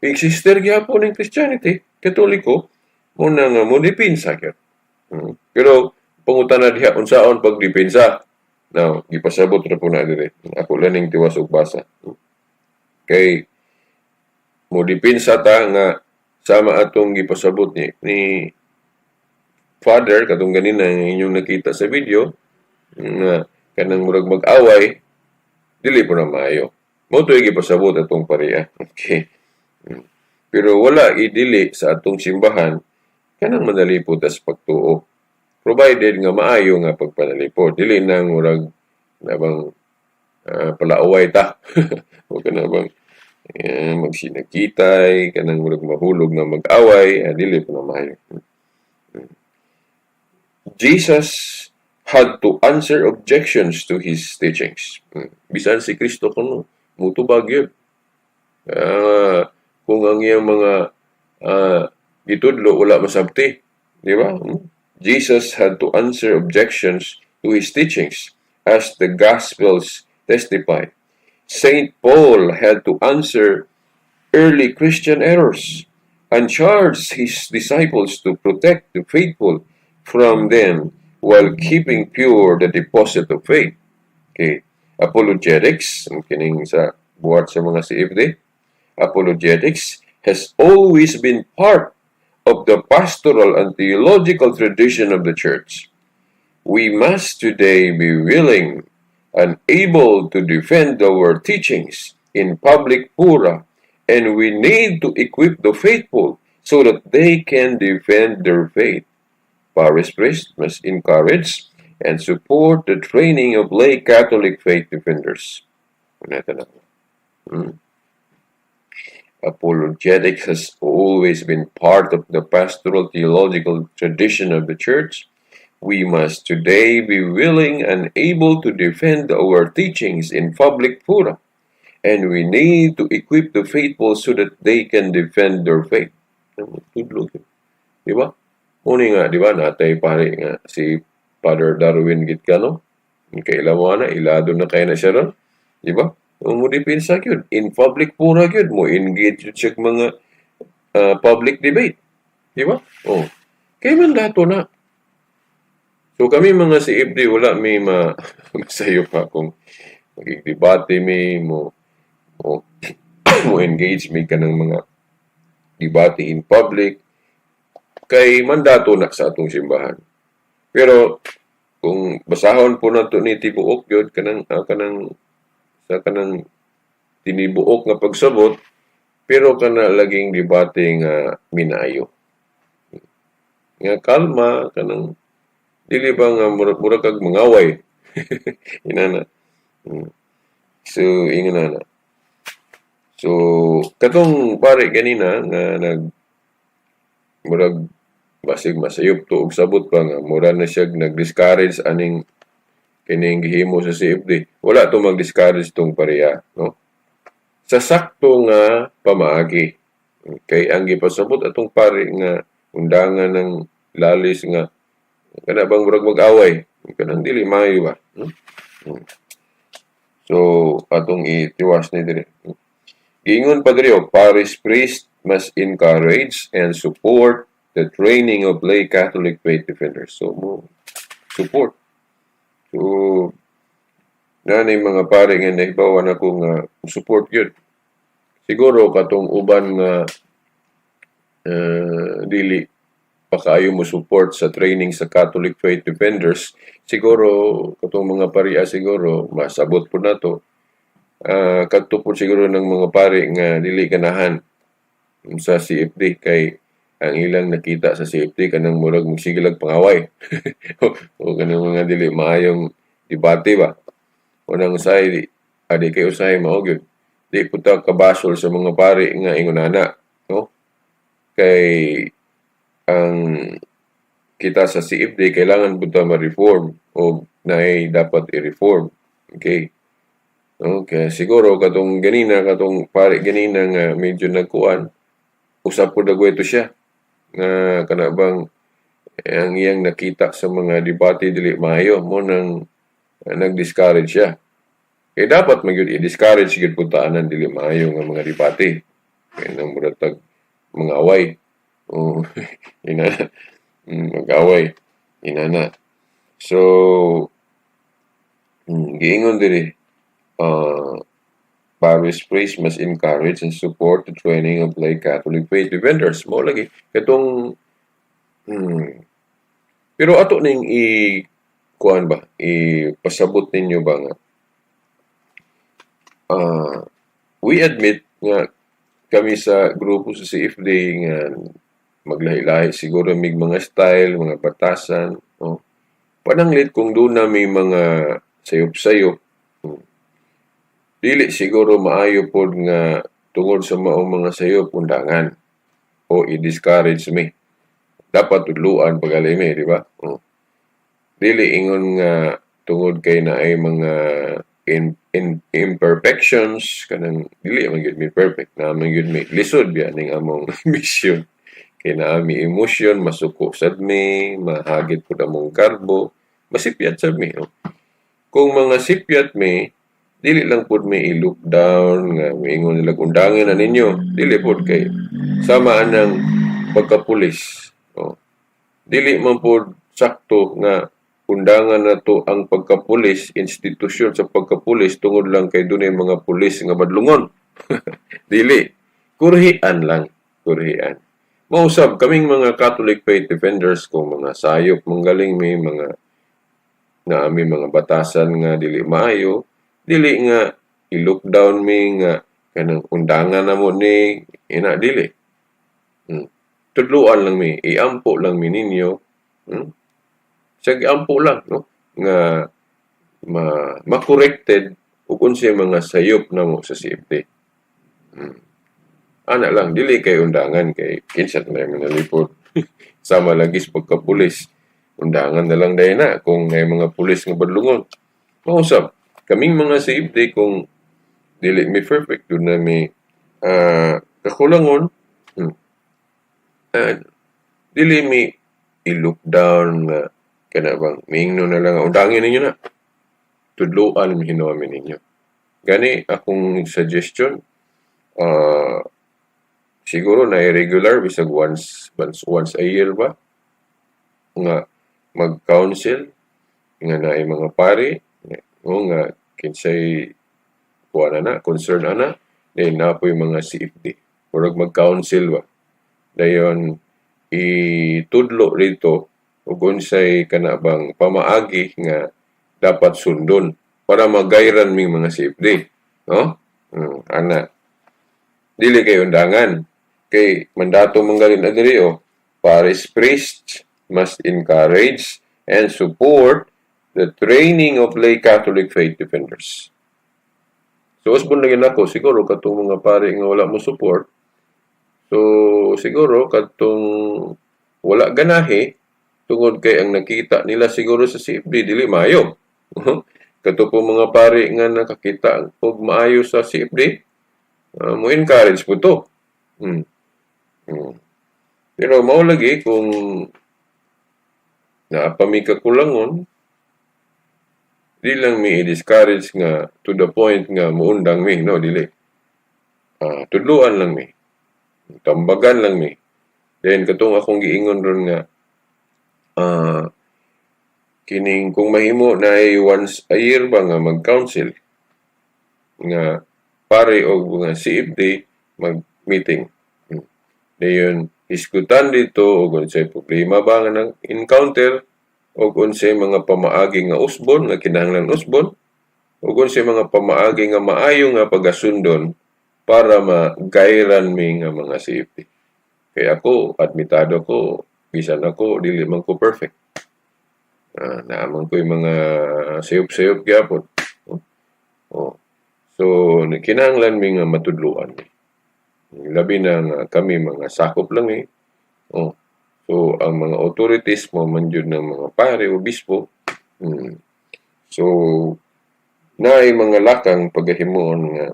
exister gyapon ning Christianity, Katoliko, mao na nga mo depensa gyud. Pero pangutana diha, unsaon pagdepensa? Now, gipasabot ra po na dire. Ako lang ning tiwas og basa. Kay mo depensa ta nga sama atong gipasabot ni Father katong ganina nga inyong nakita sa video nga kanang murag mag-away, dili po na maayo. Mao to'y gipasabot atong pariya. Okay. Pero wala idili sa atong simbahan kanang manalipod tas pagtuo. Provided nga maayo nga pagpanalipod. Dili nang murag na bang palaaway ta. O kana bang magsinakitay, kanang murag mahulog nga mag-away, dili po na maayo. Jesus had to answer objections to his teachings. Bisan si Kristo kuno mutubag yun. Kung ang iyang mga gitudlo wala masabti, di ba? Jesus had to answer objections to his teachings, as the Gospels testify. Saint Paul had to answer early Christian errors and charged his disciples to protect the faithful from them while keeping pure the deposit of faith. Okay. Apologetics, ang kining sa buhat sa mga CFD, apologetics has always been part of the pastoral and theological tradition of the Church. We must today be willing and able to defend our teachings in public fora, and we need to equip the faithful so that they can defend their faith. Parish priests must encourage and support the training of lay Catholic faith defenders. Uneta na. Apologetics has always been part of the pastoral theological tradition of the Church. We must today be willing and able to defend our teachings in public fora, and we need to equip the faithful so that they can defend their faith. Tudlog yun. Di ba? Muni nga, di ba, natay pare nga si Father Darwin Gitcano? Kaila mo na, ilado na kayo na siya ron. Di ba? Mo depensa gyud in public fora gyud, mo engage yun siya mga public debate. Di ba? Oh. Kay mandato na. So kami mga CFD, wala may masayo pa kung magigdebate mi mo engage mi kanang mga debate in public kay mandato na sa atong simbahan. Pero kung basahon po nato ni tibuok gyud kanang sa kanang tinibuok nga pagsabot, pero kana laging debate nga minayo nga kalma, kanang dili ba nga murag kag mangaway inana. So ingon na. So katong pare ganina nga nag murag basig masayop to og sabot pa nga mura na siya nag-discourage aning kining gihimo sa CFD. Wala to mag-discourage tong pareha, no? Sa sakto nga pamaagi. Kay ang gipasabot atong pare nga undangan ng lalis nga kana bang murag mag-away, kanang dili maayo ba? Hmm? So atong itiwas ni diri. Giingon pa diri, oh, parish priest must encourage and support the training of lay Catholic faith defenders. So mo support. So nani mga pare nga nahibawan ako nga support yun. Siguro katong uban nga dili pa kaayo mo support sa training sa Catholic Faith Defenders, siguro katong mga pariya siguro masabot po nato. Kadto po siguro ng mga pare nga dili ganahan sa CFD kay Ang ilang nakita sa CFD kanang murag magsige lag pangaway o kanang mga dili maayong debate ba. Unang usahay di adi kay usahay mao gyud di pud ta kabasol sa mga pari nga ingon ana, no, kay ang kita sa CFD kailangan pud ta ma-reform o naay dapat i-reform, okay? Okay, siguro katong ganina, katong pari ganina nga medyo nagkuan, usap pud ito siya nga kana bang ang iyang nakita sa mga debate dili maayo, mo nang nag-discourage siya. Kay dapat man gyud i-discourage gyud pud ta anan dili maayo nga mga debate. Kay nang murag tag mga away. Oh, inana. Mag-away. Inana. So, giingon diri, parish priest must encourage and support the training of lay Catholic faith defenders. Mo lagi katong pero ato ning i kuan ba, ipasabot ninyo ba nga we admit nga kami sa grupo sa CFD nga maglahi-lahi siguro mig mga style, mga batasan, no? Pananglit kung doon na may mga sayop-sayop, dili siguro maayo pod nga tungod sa maong mga sayop undangan o i-discourage mi. Dapat tudluan pagali mi, di ba? Oh. Dili ingon nga tungod kay naay mga in imperfections, kanang dili man gyud mi perfect na man gyud mi, lisod biya ning among mission kay naa mi emosyon, masuko sad mi, mahagit pud among karbo, masipyat sad mi, oh. Kung mga sipyat mi, dili lang pud mi i-look down nga miingon nila, "Undangan na ninyo." Dili pud, kay sama anang pagkapulis, oh. Dili man pud sakto nga undangan na to ang pagkapulis, institusyon sa pagkapulis, tungod lang kay dunay mga pulis nga badlungon. Dili. Kurhian lang, kurhian. Mausab kaming mga Catholic faith defenders, kung mga sayop manggaling may mga na ami mga batasan nga dili maayo, dili nga i-look down mi nga kanang undangan na mo ni ina, dili. Tudluan lang mi, iampo lang mi ninyo. Sige, ampo lang, no, nga ma ma-corrected ug unsay mga sayop namo sa CFD. Ana lang, dili kay undangan kay kinsa na may nalipod. Sama lagi sa pagkapulis. Undangan na lang dahil na kung may mga pulis nga badlungon. Mausab, kaming mga CFD, kung dili mi perfect, doon na mi kakulangon, dili mi i-look down nga kana bang miingno na lang, "Undangin ninyo na." Tudluan mi hinuon mi ninyo. Gani akong suggestion, siguro na irregular bisag once once once a year ba nga mag-council nga naay mga pari o nga kinsay kuan na concern ana, then naa poy mga CFD, murag mag-council ba, dayon itudlo rito ug unsay kana bang pamaagi nga dapat sundon para magayran ming mga CFD, no? Ana, dili kay undangan kay mandato manggalin na diri, oh, parish priests must encourage and support the training of lay Catholic faith defenders. So usbon lagi nako siguro katong mga pari nga wala mo support. So siguro katong wala ganahi tungod kay ang nakita nila siguro sa CFD dili maayo. Kato po mga pari nga nakakita og maayo sa CFD, mo encourage po to. Pero mao lagi, kung naa pa mi kakulangon, di lang mi i-discourage nga to the point nga muundang mi, no, dili. Tudluan lang mi. Tambagan lang mi. Then katong akong giingon ron nga kining kung mahimo na ay once a year ba nga mag-council nga pare og mga CFD mag-meeting. Dayon iskutan dito og unsay problema ba nga nag-encounter og unsay mga pamaagi nga usbon nga kinahanglan usbon ug unsay mga pamaagi nga maayo nga pagasundon para magayran mi nga mga CFD. Kaya ako, admitado ko, bisan ako, dili man ko perfect. Naa man ko'y mga sayop-sayop gyapon. Oh. So, kinahanglan mi nga matudloan. Labi na nga kami mga sakop lang eh. Oh. So, ang mga authorities mo man jud ng mga pare o obispo. So, naay mga lakang pagahimuon nga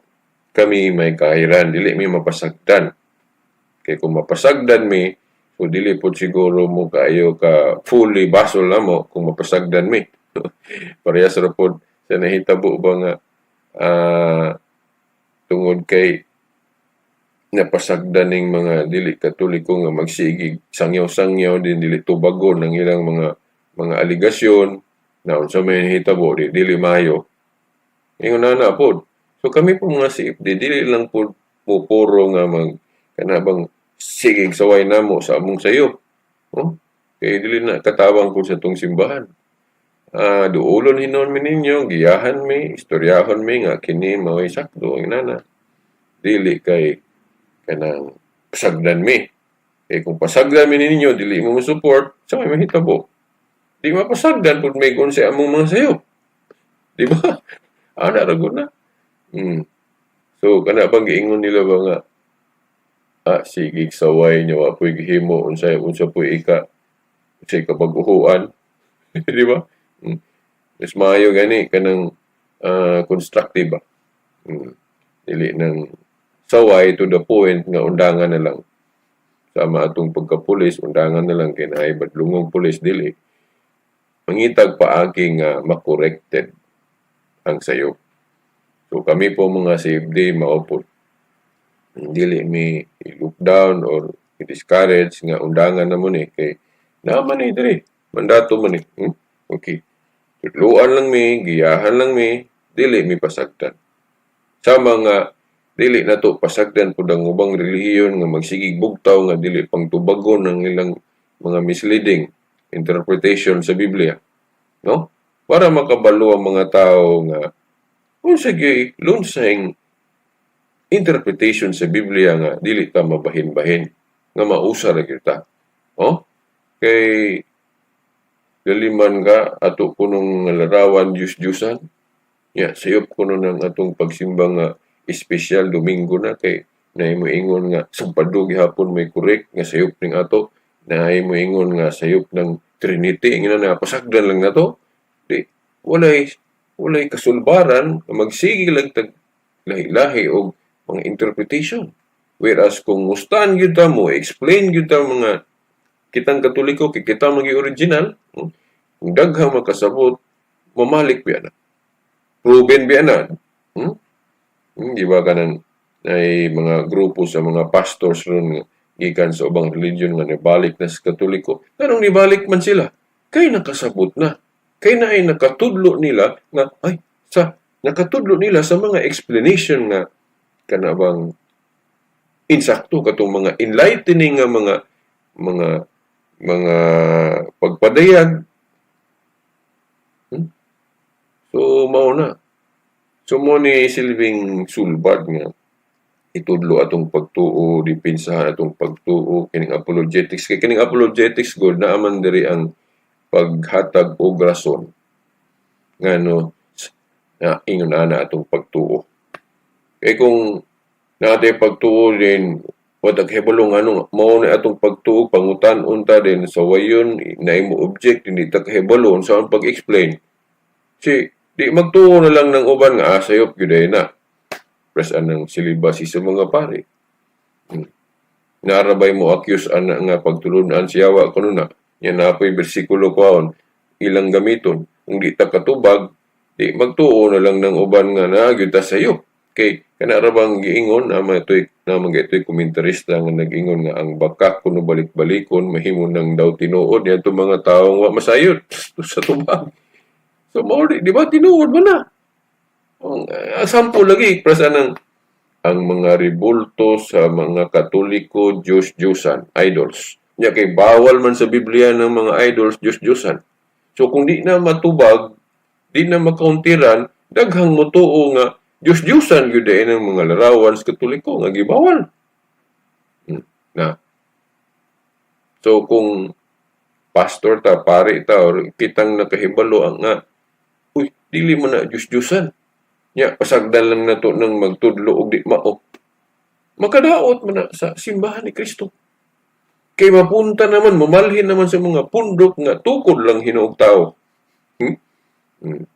kami may kahiran, dili mi mapasagdan. Kay kung mapasagdan mi, so dili pod siguro mo kaayo ka fully basol namo kung mapasagdan mi. Parehas ra pod sa nahitabo ba nga tungod kay napasagdan ning mga dili Katoliko nga magsigig sangyaw-sangyaw din, dili tubagon ang ilang mga aligasyon na unsa may nahitabo di dili maayo. Ingon na pod. So kami po mga CFD, dili lang pod mo puro nga mag kana bang sigig saway namo sa among sayop. Oh? Kay dili na katawang ko sa tong simbahan. Duolon hinuon mi ninyo, giyahan mi, istoryahon mi nga kini mao'y sakto ang nana. Dili kay kanang pasagdan mi. Kay kung pasagdan mi ninyo, dili mo mo-support, sa may mahitabo. Di mapasagdan pud may kung sa among mga sayop. Di ba? Ana ra gud na. So kana bang giingon nila ba nga sigig saway niyo, wa po'y gihimo, unsay unsa po'y ika unsay kabaguhuan, di ba? Mas maayo gani kanang constructive ba. Dili nang saway to the point nga undangan na lang. Sama atong pagkapulis, undangan na lang kay naay badlungong pulis, dili. Mangitag paagi nga makorrected ang sayop. So kami po mga CFD, mao pod. Dili mi i-look down or i-discourage nga undangan na mo ni kay naa man ni diri, mandato man ni. Okay. Tudloan lang mi, giyahan lang mi, dili mi pasagdan. Sama nga dili nato pasagdan pud ang ubang relihiyon nga magsigig bugtaw nga dili pangtubagon ang ilang mga misleading interpretation sa Biblia. No? Para makabalo ang mga tao nga unsa gyud lunsayng interpretation sa Biblia nga dili ta mabahin-bahin nga mausa ra gyud ta. Oh? Kay galiman ka ato kunong larawan Diyos-Diyusan. Ya, sayop kuno ng atong pagsimba nga espesyal Domingo na kay naay moingon nga Sabado gihapon may correct nga sayop ning ato, naay moingon nga sayop ng Trinity, ingana na pasagdan lang nato. Di walay kasulbaran nga magsige lang tag lahi-lahi og mga interpretation. Whereas kung mustaan gyud ta mo, explain gyud ta mga kitang Katoliko kay kita magi original, kung daghang makasabot, mamalik biya na. Proven biya na. Di ba kanang ay mga grupo sa mga pastors ron nga gikan sa ubang religion nga nibalik na sa Katoliko? Nganong nibalik man sila? Kay nakasabot na. Kay na ay nakatudlo nila nga ay sa nakatudlo nila sa mga explanation nga kana bang insakto katong mga enlightening nga mga pagpadayag. So mao na. So mo ni silbing sulbad nga itudlo atong pagtuo, depensahan atong pagtuo, kining apologetics, kay kining apologetics gud naa man diri ang paghatag og rason ngano na ingon ana atong pagtuo. Kay kung naa tay pagtuo din wa ta kahibalo ngano mao ni atong pagtuo, pangutan-on ta din sa wayon naay mo object, hindi ta kahibalo unsaon pag-explain. Si di magtuo na lang ng uban nga sayop gyud ay na. Pres anang celibacy sa mga pare. Naa ra bay mo accuse ana nga pagtulun-an siya wa kuno na. Yan na po'y bersikulo kwaon ilang gamiton. Kung di ta katubag, di magtuo na lang ng uban nga naa gyud ta sayop. Kay kana ra bang giingon na matoy na mga ito'y komentarista nga nag-ingon nga ang baka kuno balik-balikon mahimo nang daw tinuod niya mga taong wa masayod sa tubag. So mao di ba tinuod man na? Ang sample lagi prasa ng ang mga rebulto sa mga Katoliko, Diyos-Diyosan, idols. Nya kay bawal man sa Biblia ng mga idols, Diyos-Diyosan. So kung di na matubag, di na makauntiran, daghang motuo nga Diyos-Diyosan gyud ng mga larawan sa Katoliko nga gibawal. Na. So kung pastor ta, pari ta, or kitang nakahibalo ang nga, uy, dili mo na Diyos-Diyosan. Nya, pasagdan lang nato ng magtudlo og di mao. Makadaot man na sa simbahan ni Kristo. Kay mapunta naman, mamalhin naman sa mga pundok nga tukod lang hinuog tao. Hmm?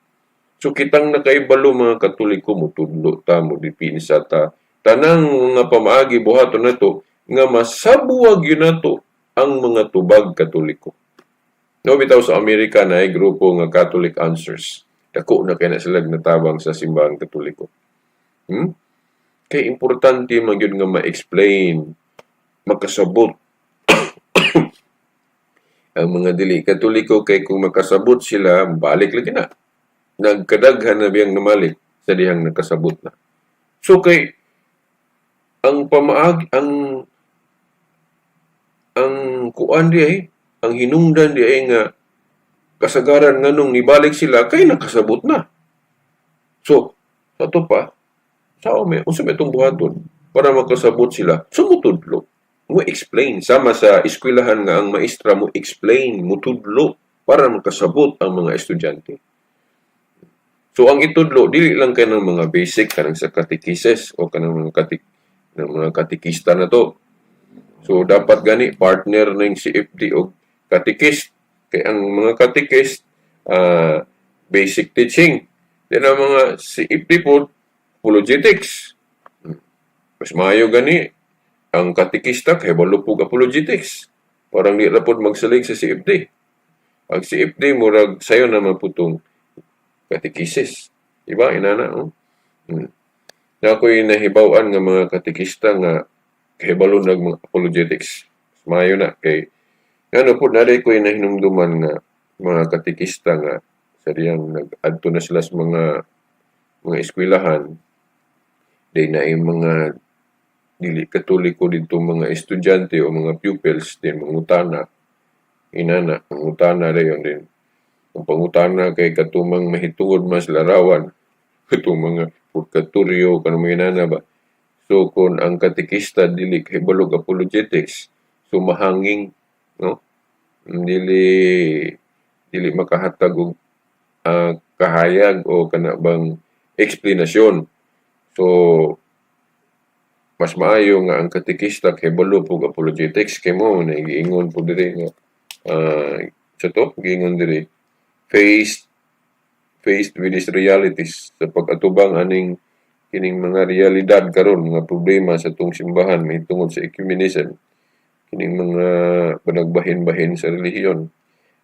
So kitang nakaibalo mga Katoliko, mutudlo ta, mo dipinsa ta, tanang mga pamaagi buhaton nato nga masabuwag yun nato ang mga tubag Katoliko. No, bitaw sa Amerika na ay grupo nga Catholic Answers. Dako na kay na sila natabang sa simbahang Katoliko. Kay importante man gyud nga ma-explain, makasabot ang mga dili Katoliko, kay kung makasabot sila, balik lagi na. Nagkadaghan na biyang namalik sa dihang nakasabot na. So kay ang pamaag ang kuan di ay ang hinungdan di ay nga kasagaran nganong nibalik sila kay nakasabot na. So, sa to pa, sa may unsa may itong buhaton para makasabot sila, sumutudlo mo, explain, sama sa eskwelahan nga ang maestra mo explain, mutudlo para makasabot ang mga estudyante. So ang itudlo dili lang kay ng mga basic kanang sa katekises o kanang mga katik ng mga katekista na to. So dapat gani partner ning CFD og katekist, kay ang mga katekist basic teaching. Then ang mga CFD po, apologetics. Mas maayo gani ang katekista kay balo pug apologetics. Parang di ra pod magsalig sa CFD. Ang CFD murag sayo naman putong katekisis. Diba? Inana, oh? Na ako'y nahibaw-an nga mga katekista nga kahibalo nag mga apologetics. Mas maayo na kay ngano po na ko'y nahinumduman nga mga katekista nga sa diyang nag-adto na sila sa mga eskwelahan, di na yung mga dili Katoliko dito, mga estudyante o mga pupils din mangutana, inana, mangutana dayon din. Ang pangutana kay katumang mahitungod mas larawan, katong mga purgatorio, kanang mga inana ba. So kung ang katekista dili kahibalo og apologetics, so mahanging, no, dili makahatag og kahayag o kana bang eksplanasyon. So mas maayo nga ang katekista kahibalo pug apologetics, kay mo na giingon po diri nga sa to giingon diri, faced with these realities, sa pag-atubang aning kining mga realidad karon, mga problema sa atong simbahan mahitungod sa ecumenism, kining mga panagbahin-bahin sa relihiyon,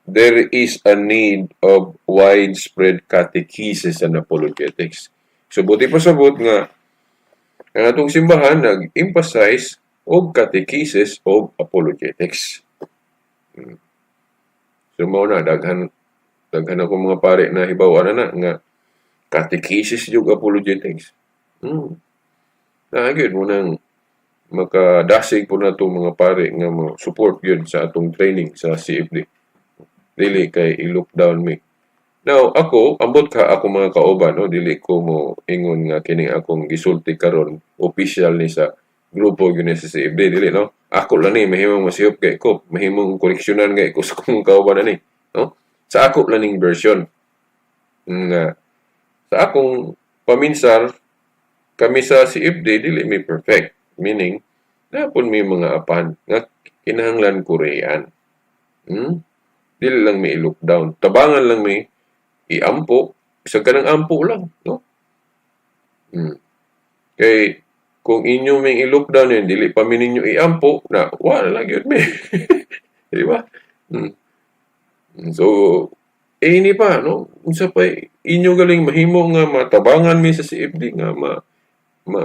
there is a need of widespread catechesis and apologetics. So buti pasabot nga ang atong simbahan nag-emphasize og catechesis og apologetics. So mao na, daghan daghan ako mga pare na hibaw-an na nga catechesis ug apologetics. Na gyud mo nang makadasig po na itong mga pare nga mo support yun sa atong training sa CFD. Dili kay i-look down me. Now, ako, ambot ka ako mga kauban, no? Dili ko mo ingon nga kining akong gisulti karon official ni sa grupo yun sa CFD, dili, no? Ako lang ni, mahimong masihop kay ko, mahimong koreksyonan kay ko sa akong kauban ani, no? Sa ako lang ning version. Nga sa akong paminsar, kami sa CFD dili mi perfect. Meaning, napon may mga apan nga kinahanglan korean. Dili lang mi i-look down. Tabangan lang mi iampo, bisag kanang ampo lang, no? Kay kung inyo ming i-look down yun, dili pa mi ninyo iampo, na wala lang yun mi. Di ba? So, eh, ini pa, no? Unsa pa inyo galing mahimo nga matabangan mi sa CFD nga ma ma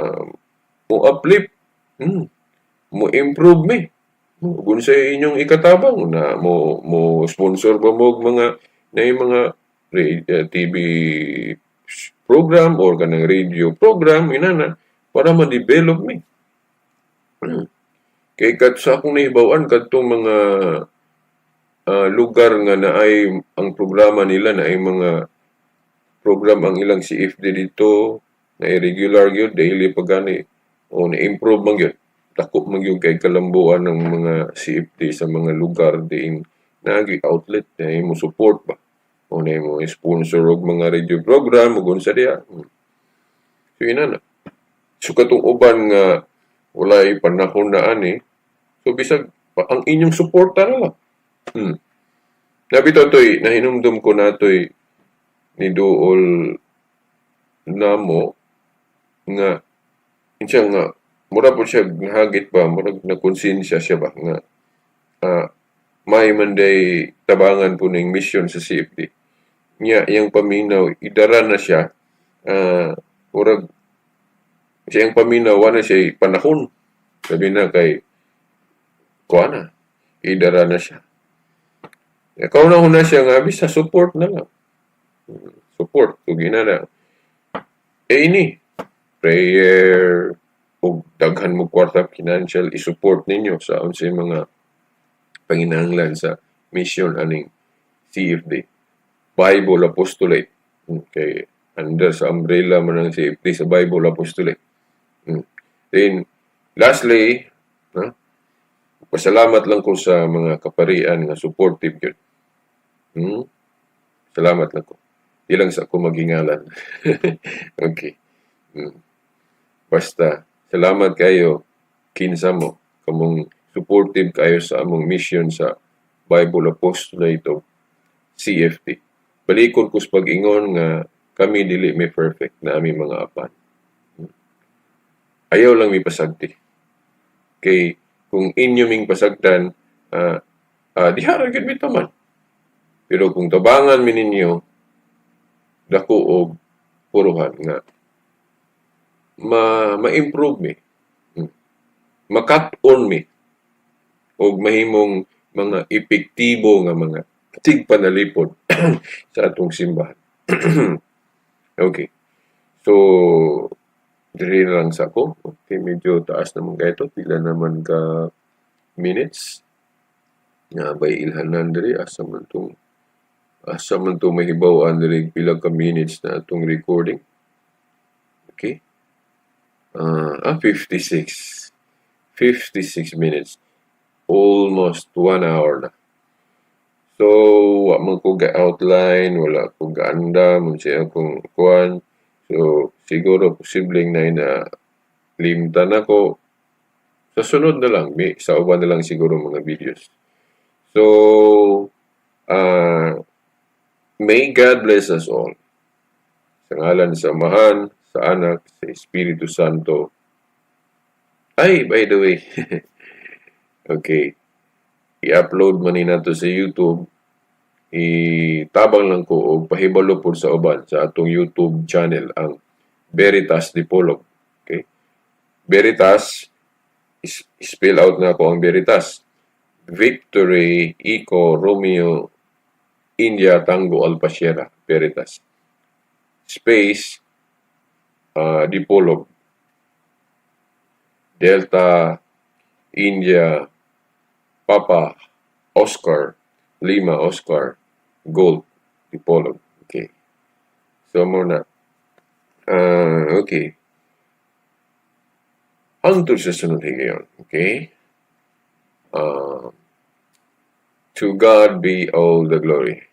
mo uplift, mo improve mi. Kung sa inyong ikatabang na mo sponsor ba mo og mga na yung mga TV program or kanang radio program inana para ma-develop mi. Kay kat sa akong nahibaw-an, kadtong mga lugar nga naay ang programa nila, naay mga program ang ilang CFD dito na regular gyud, daily pa gani o na-improve man gyud. Dako man gyud kay kalambuan ng mga CFD sa mga lugar diin naagi outlet na mo support ba o na mo sponsor og mga radio program ug unsa diha. So ina na. So katong uban nga walay panahon na ani, so bisag ang inyong suporta na lang. Nabito toy nahinumdum ko natoy ni duol namo nga siya nga mura po siya nahagit ba, murag na konsensya siya ba nga may man day tabangan po ning mission sa CFD niya. Iyang paminaw, idara na siya, murag siyang paminaw, wala siya panahon, sabi na kay kuha na, idara na siya. Ikaw na na siya nga bisa support na lang, support kung ginana eh ini prayer ug daghan mo kwarta, financial i-support ninyo sa unsay mga panginahanglan sa mission aning CFD Bible Apostolate. Okay, under sa umbrella man ang CFD sa Bible Apostolate. Then lastly, no, pasalamat lang ko sa mga kaparian nga supportive yun. Salamat lang ko. Di lang sa ako magingalan. Okay. Basta, salamat kayo, kinsa mo, kamong supportive kayo sa among mission sa Bible Apostolate of CFD. Balikon ko sa pag-ingon nga kami dili may perfect na aming mga apan. Ayaw lang mi pasagti. Kay kung inyo ming pasagdan, diha ra gyud mi taman. Pero kung tabangan mi ninyo, dako og puruhan nga ma ma-improve mi. Makat-on mi og mahimong mga epektibo nga mga tigpanalipod sa atong simbahan. Okay. So, diri na lang sa ako. Okay, medyo taas naman kayo ito. Pila naman ka minutes. Nga bay ilhanan diri, asa man tong mahibaw-an diri pila ka minutes na atong recording. Okay. 56. 56 minutes. Almost 1 hour na. So, wa man ko ga-outline, wala ko gaandam, unsa akong kuan. So, siguro posibleng na limtan ako. Sa sunod na lang, may, sa uban na lang siguro mga videos. So, may God bless us all. Sa ngalan sa Amahan, sa Anak, sa Espiritu Santo. Ay, by the way, okay, i-upload man ni nato sa YouTube. Itabang lang ko og pahibalo pod sa uban sa atong YouTube channel, ang Veritas Dipolog. Okay? Veritas, spell out na ako ang Veritas. Victory, Echo, Romeo, India, Tango, Alpha, Sierra, Veritas. Space, Dipolog. Delta, India, Papa, Oscar, Lima, Oscar, Gold, Dipolog. Okay. So, mo na. Okay. Hangtod sa sunod higayon. Okay? To God be all the glory.